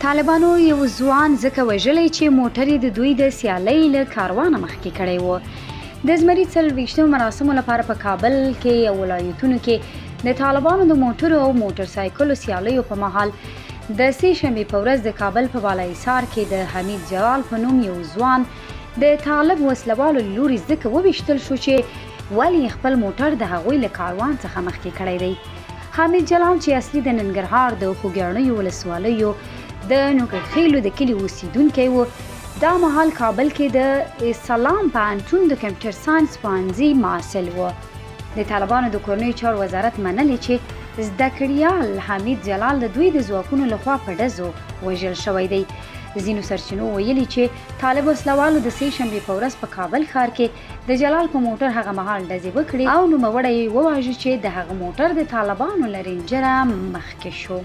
طالبانو یو ځوان ځکه وژلی چې موټر یې د دوی د سیالۍ له کاروانه مخکې کړی و. د زمري 24 مراسمو لپاره په کابل کې او ولایتونو کې د طالبانو د موټرو او موټرسایکلو سیالیو په مهال د سې شنبې په ورځ د کابل په بالاحصار کې د حمید جلال په نوم یو ځوان د طالب وسلوالو له لوري ځکه وویشتل شو چې ولې یې خپل موټر د هغوی له کاروان څخه مخکې کړی دی. حامد جلال چې اصلي د ننګرهار د خوږیاڼیو ولسوالیو د نوکرخیلو د کلي اوسیدونکی و، دا مهال کابل کې د سلام پوهنتون د کمپیوټر ساینس پوهنځي محصل و. د طالبانو د کورنیو چارو وزارت منلې چې زده کړیال حمید جلال د دوی د ځواکونو لخوا په ډزو وژل شوی دی. ځینو سرچینو ویلي چې طالب وسلوالو د سې شنبې په ورځ په کابل ښار کې د جلال په موټر هغه مهال ډزې وکړې او نوموړی یې وواژه چې د هغه موټر د طالبانو له رینجره مخکې شو.